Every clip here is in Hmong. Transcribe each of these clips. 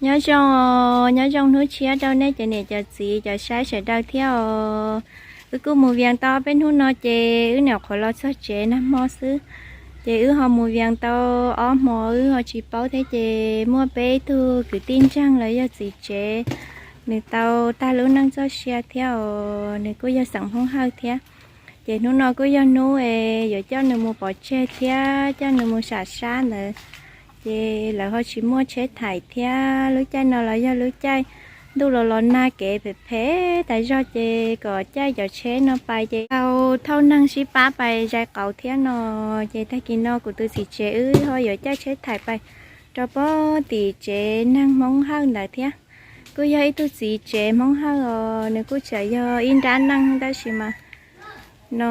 Nyob zoo, nyob zoo hnub tshiab rau nej cov niam cov txiv cov saib sawv daws thiab os. Wb kuj mus vias tau peb hnub no ces wb nyuam qhuav los txog tsev nag hmo xwb. Ces wb ho mus vias tau ob hmo wb ho tsis paub thiab ces muaj peb tug kwv tij ntseeg los yog txiv tsev, nws tau tag lub neej txoj sia thiab os, nws kuj yog xeem Hmoob Hawj thiab. Ces hnub no kuj yog hnub es yuav coj nws mus pov tseg thiab coj nws mus sam sab ntawd. Ces lawv ho tsis muaj tsheb thaim thiab, lub caij no los yog lub caij ntuj los los nag kev phem phem tas zog ces kom caij cov tsheb no pais ces tau thauj neeg sib pab pais zais qauv thiab no. Ces tag kis no kuv tus txiv tsev wb ho yuav caij tsheb thaim pais rau pem tim tsev neeg Hmoob Hawj ntawd thiab. Kuj yog ib tug txiv tsev Hmoob Hawj os, nws kuj tseem yog ib nrab neeg tab sis mas no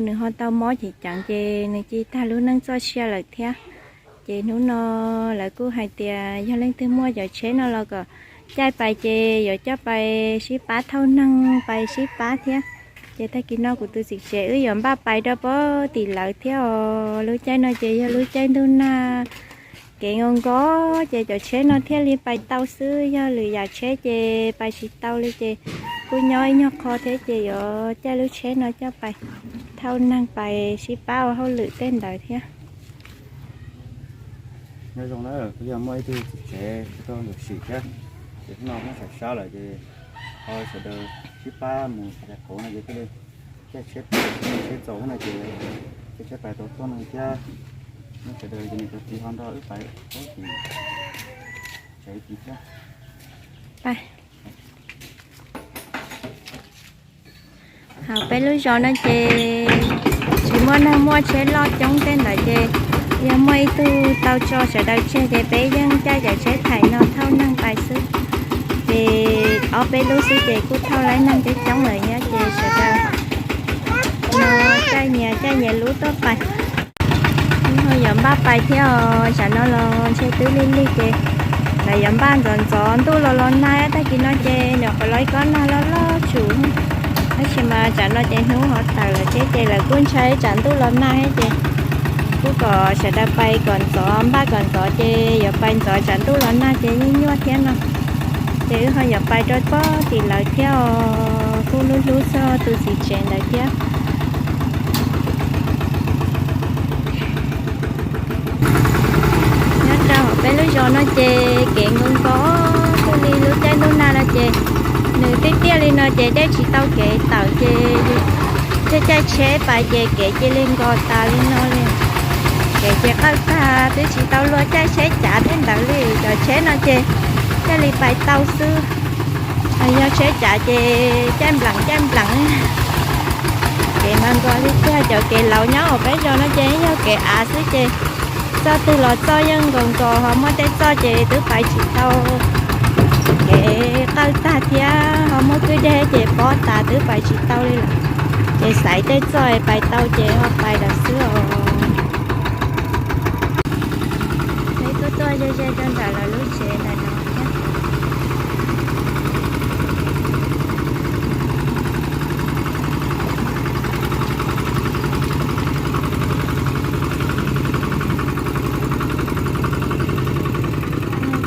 nws ho tau mob ceev ceev ces nws cia tag lub neej txoj sia lawm thiab. Ces hnub no lawv kuj hais tias yog leej twg muaj cov tsheb no los kom caij pais ces yuav coj pais sib pab thauj neeg pais sib pab thiab. Ces tag kis no kuv tus txiv tsev wb yuav npaj pais rau pem tim lawv thiab os. Lub caij no ces yog lub caij ntuj nag kev nkos nkos ces cov tsheb no thiaj li pais tau xwb, yog lwm yam tsheb ces pais tsis tau li ces kuj nyob ib nyuag qho thiab ces yuav caij lub tsheb no coj pais thauj neeg pais sib pab ua hauj lwm tej ntawd thiab. Nyob zoo na, kuj yog muaj ib tug txiv tsev tsis tau yuam sim thiab, ces hnub no muab sam sab lawm ces ho sawv daws sib pab mus zais qauv no ces thiaj li caij tsheb pais, tsheb txaus no ces caij tsheb pais tau tuaj no thiab. Muab sawv daws ces niam cov txiv ho nrog wb pais tau tim tsev tid thiab. Hauv peb lub zos no ces tsis muaj neeg muaj tsheb loj coob tej ntawd ces yog muaj ib tug tau tso sawv daws tseg ces peb yeej caij cov tsheb thaim no thauj neeg pais xwb. Ces ob peb lub xwb ces kuj thauj laib neeg coob coob lawm thiab ces sawv daws no caij nyias caij nyias lub tuaj pais. Ho yuav npaj pais thiab os, tsam no los ntshe twb lig lig ces lawv yuav npaj ntxov ntxov, ntuj los los nag, tag kis no ces nyuam qhuav los ib kob nag loj loj tsum. Tab sis mas tsam no ces hnub ho tawm lawm thiab ces lawv kuj ntshai tsam ntuj los nag thiab ces kuj kom sawv daws pais kom ntxov, npaj kom ntxov ces yuav pais ntxov tsam ntuj los nag ces yeej nyuaj thiab no. Ces wb ho yuav pais rau pem tim lawv thiab os, kuj hlub hlub txog tus txiv tsev ntawd thiab. Nyob rau hauv peb lub zos no ces kev nkos nkos, kuj li lub caij ntuj nag no ces nws tiaj tiaj li no ces dej tsis tau kev tawm ces caij caij tsheb pais ces kev cia li nkos tas li no li. Kev ces qawj tag, twb tsis tau luag caij tsheb cav tej ntawd li. Cov tsheb no ces thiaj li pais tau xwb, yog tsheb cav ces caij npleem caij npleem. Kev mas nkos li tiag, cov kev laus nyob hauv peb zos no ces yog kev av xwb ces txoj twg los txoj yeej nkos nkos, ho muaj tej txoj ces twb pais tsis tau. Kev qawj tag thiab ho muaj kwj deg ces pob tas twb pais tsis tau li lawm. Ces xaiv tej txoj pais tau ces ho pais lawm xwb os. Peb kuj tuaj ze ze rau ntawm lawv lub tsev ntawm no thiab.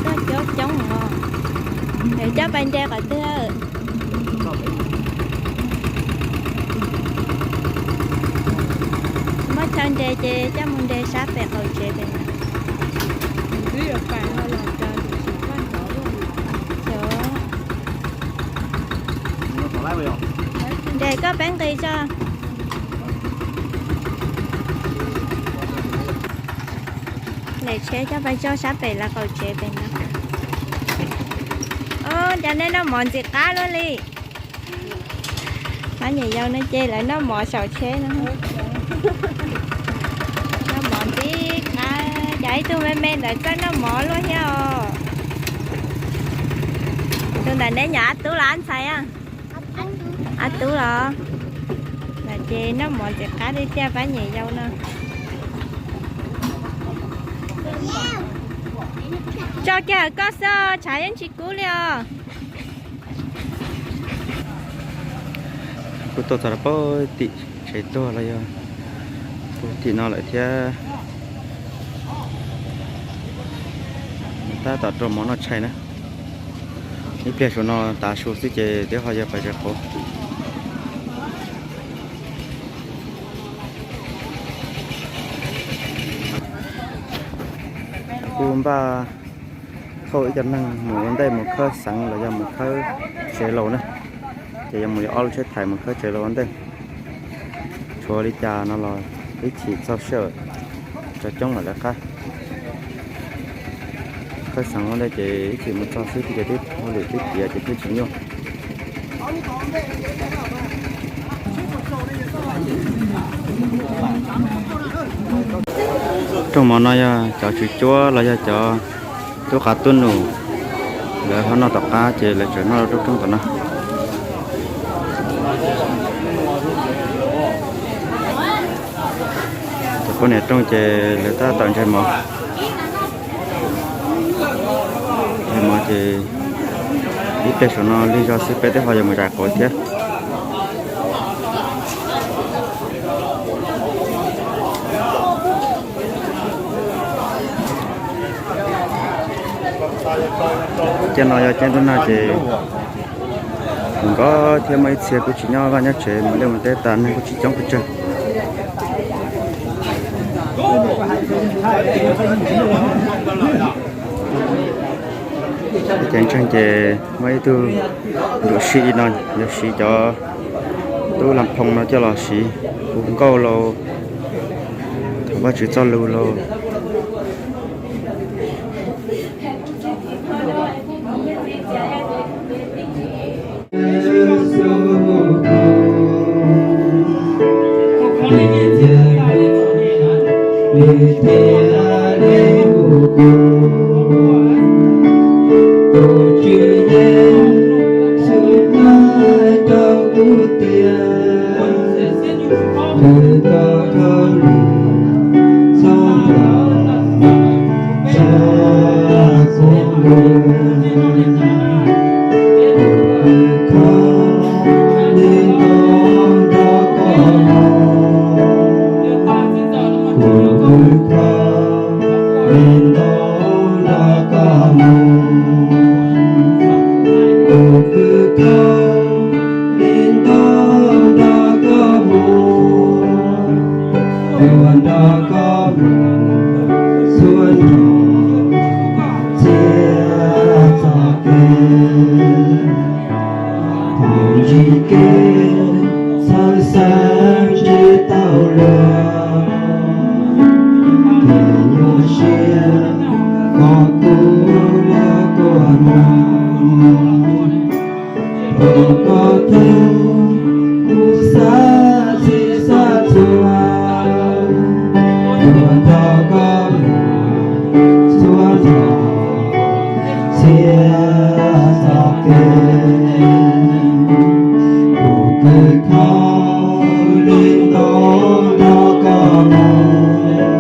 Tuaj coob coob os. Coj pais nres qhov twg? Muab chaw nres ces coj mus nres sab pem qaum tsev pem. Nres koj peb nqis tso. Lem tsheb coj pais tso sab pem lawv qaum tsev pem no. Os, cas nej noj mov ntxim qab luaj li. Pab niam yau no ces lawv noj mov saum tsheb no. Noj mov ntxim qab, cas ib tug me me ntawd txawj noj mov luaj thiab os. Tus ntawm neb nyuam ab tub los ab ntxhais a? Ab tub los? Lam ces noj mov ntxim qab tiag tiag pab niam yau no. Tso kiag hawm koj xwb, tshav yeej tsis kub li os. Kuj tuaj txog rau pem tim tsev tuag los yog tim no lawm thiab. Tab tom rau mov noj tshais na. Ib pliag saum no tav su xwb ces twb ho yuav pais tsev qub. Kuv npaj thauj ib co neeg mus ua ntej mus khawb xeev los yog mus khawb tsev laus na, ces yuav mus yog ob lub tsheb thais mus khawb tsev laus ua ntej. Tshuav li cas no los ib chim txog sij hawm cov coob mam lawv qab. Khawb xeev ua ntej ces ib chim mus txog xwb ces twb hauj lwm twb tiav ces twb tsis nyuaj. Rooj mov no yog cov tswv cuab los yog cov tub qav tub num lawv ho noj tom qab ces lawv tseem noj rooj rooj tom no. Cov poj niam rooj ces lawv tab tom ntseg mov. Ntseg mov ces ib pliag saum no lig zog xwb peb twb ho yuav mus zais quav thiab. Cia no yog cia ntuj nag ces nkauj thiab muaj ib txhia kuj tsis nyob vaj nyob tsev, mus liaj mus teb tas neeg kuj tsis coob pes tsawg. Ces ntseeg ces muaj ib tug nruam si no yog siv cov tub lam phoo no coj los siv hu nkauj los thov Vajtswv txoj lus los. Thaum ntsib kev txhawj xeeb tsis tau luag, ces nyuaj siab kom kuv los kuj mus. Thaum koj thov kuv xav txhij xav txhua, kuv nrog koj mus txhua txhua txoj kev. Kuv khwv khov li ntoo nrog koj mus.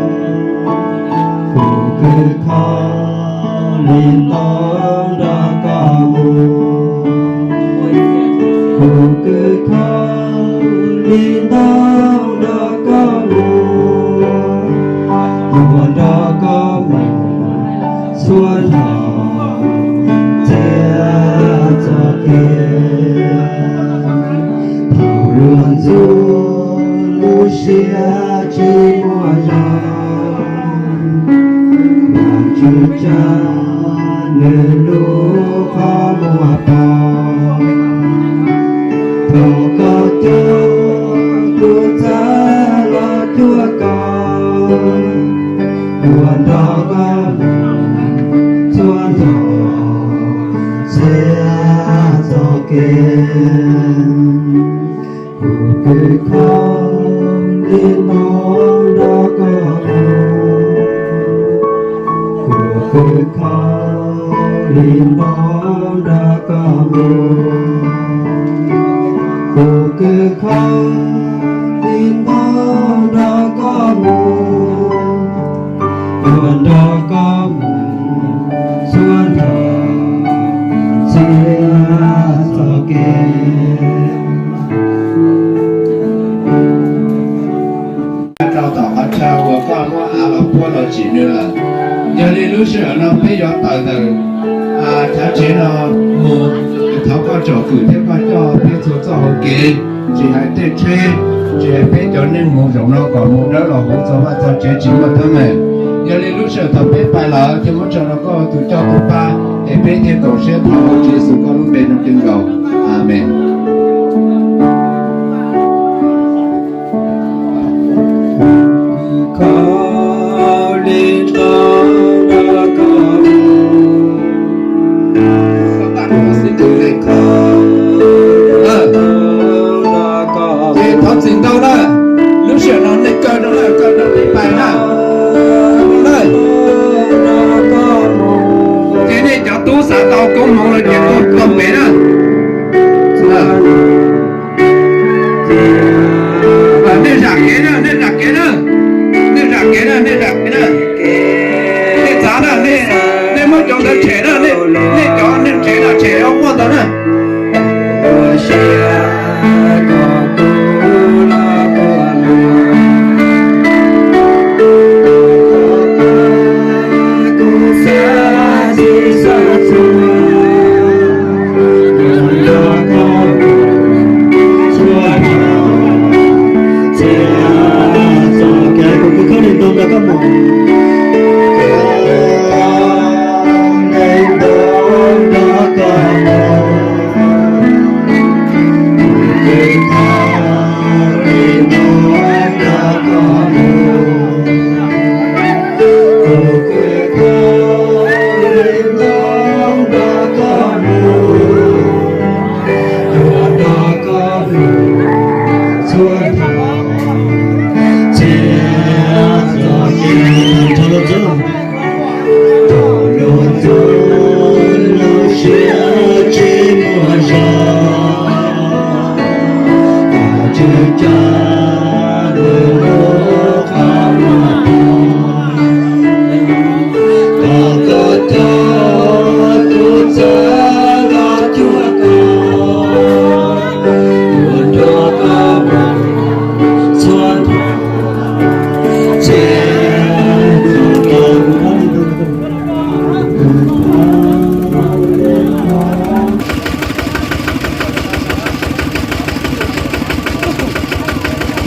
Kuv khwv khov li ntoo nrog koj mus. Kuv khwv khov li ntoo nrog koj mus. Kuv nrog koj mus txhua txhua txoj kev. Thaum luag ntxub lub siab tsis muaj zog, Vajtswv tsa nws lub qhov muag pom. Thaum koj coj kuv txav los cuag koj, kuv nrog koj mus txhua txhua txoj kev. Kuv khwv khov li ntoo nrog koj mus. Kuv khwv khov li ntoo nrog koj mus. Kuv khwv khov li ntoo nrog koj mus. Kuv nrog koj mus txhua txhua txoj kev. Rau tom qhov chaw uas koj muab av los puab los tsim nws lawm. Yog li Lub sij hawm no peb yuav tawm ntawm chav tsev no mus, thov koj tsom kwm thiab koj coj peb txhua txoj hauv kev, tsis hais tej tsheb, tsis hais peb cov neeg mus zaum no kom mus dawb los huv txog vaj txog tsev tsis muaj teeb meem. Yog li lub sij hawm thaum peb pais lawm thiaj muab tso rau koj tus coj tus pab, es peb thiaj kaum siab thov Tswv Yexus koj lub npe no kawg nkaus. Amees. Ces thov txim ntau na, lub sij hawm no nej kaw rau lawm, kaw rau nej pais na. Ces nej cov tub xav tau koob hmoov los ces tuaj tau pem na. Nej zam kev na, nej zam kev na, nej zam kev na, nej zam kev na. Nej txav na, nej muab cov ntawd tshem na, nej cov nej tshem na, tshem ob quaj ntawd na.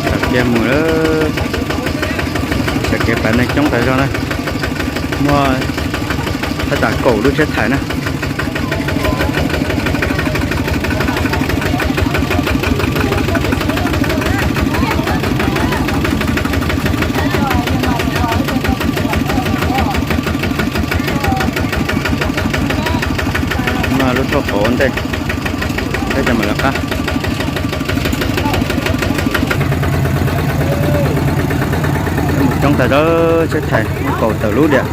Txog kev mus lawm, txog kev pais neeg coob tas zog na, muaj thaj tsam kaum lub tsheb thais na. Muaj lub tshoj qhov ua ntej, peb cov mam lawv qab. Coob tas zog, tsheb thais muaj kaum tawm lub diam.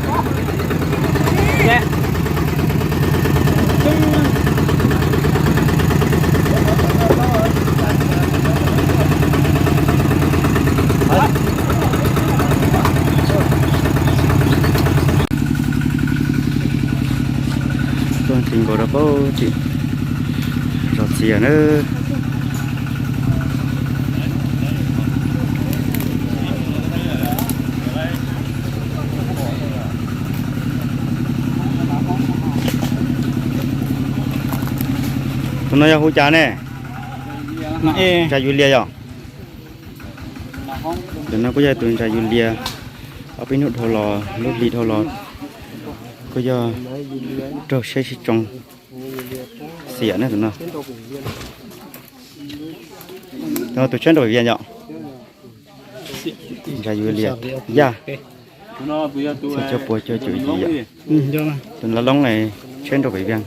Tuaj nti nkaus rau pem tim zos txias na. Tus no yog hu cas ne? Ntsa Yus Lias yom? Tus no kuj yog tus Ntsa Yus Lias. Ob peb hnub dhau los, lub hli dhau los, kuj yog raug siab sib tsoo xiam na tus no. Tus no tus tshawb nrau vias yom? Ntsa Yus Lias Yaj, xya cuaj pua cuaj caum yim yom. Tus lab loob ne tshawb nrau vias.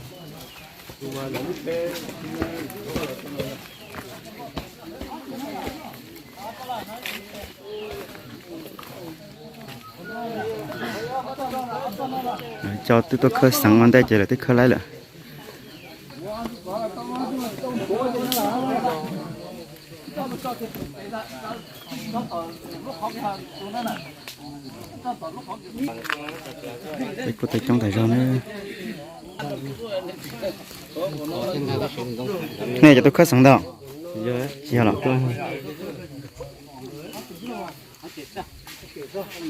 Cov twb tuaj khawb xeev ua ntej ces lawv twb khawb laib lawm. Peb kuj tau coob tas zog na. Nej cov tuaj khawb xeev ntag? Tsis yog los?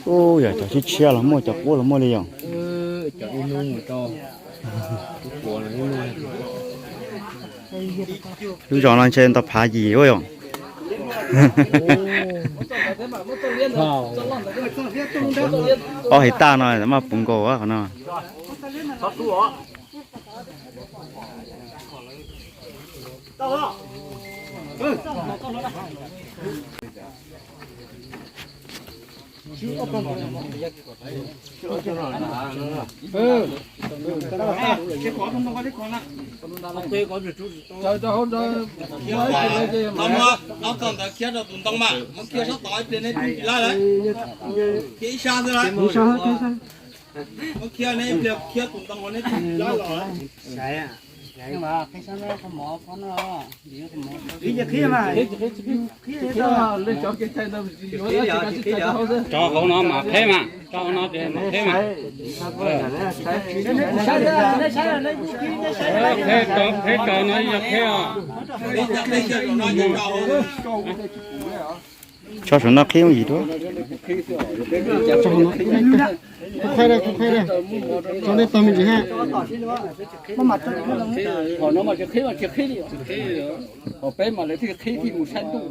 Ub, yog cov tshiab tshiab los muaj, cov qub los muaj li yom. Lub zos no ntshe ntau phav yim ua yom. Ob hais taj no maj puv nkaus qhov no. Tau mus, tau txog ntawd khiav rau tus ntoo mas, muab khiav sab tod ib pliag neb tsis laib lawm. Khiav ib sab xwb lawm. Muab khiav neb ib pliag khiav tus ntoo neb tsis laib los. Rau hauv no mas qheb mas, rau hauv no ces mas qheb mas. Qheb rau, qheb rau no yog qheb os. Tso saum no qhib yim dua. Kuv qhib, kuv qhib, tso nej tog me ntsis ha. Qhov no mas tsis qhib, tsis qhib li. Qhov peb mas lawv thiaj qhib thiaj mus saib ntuj.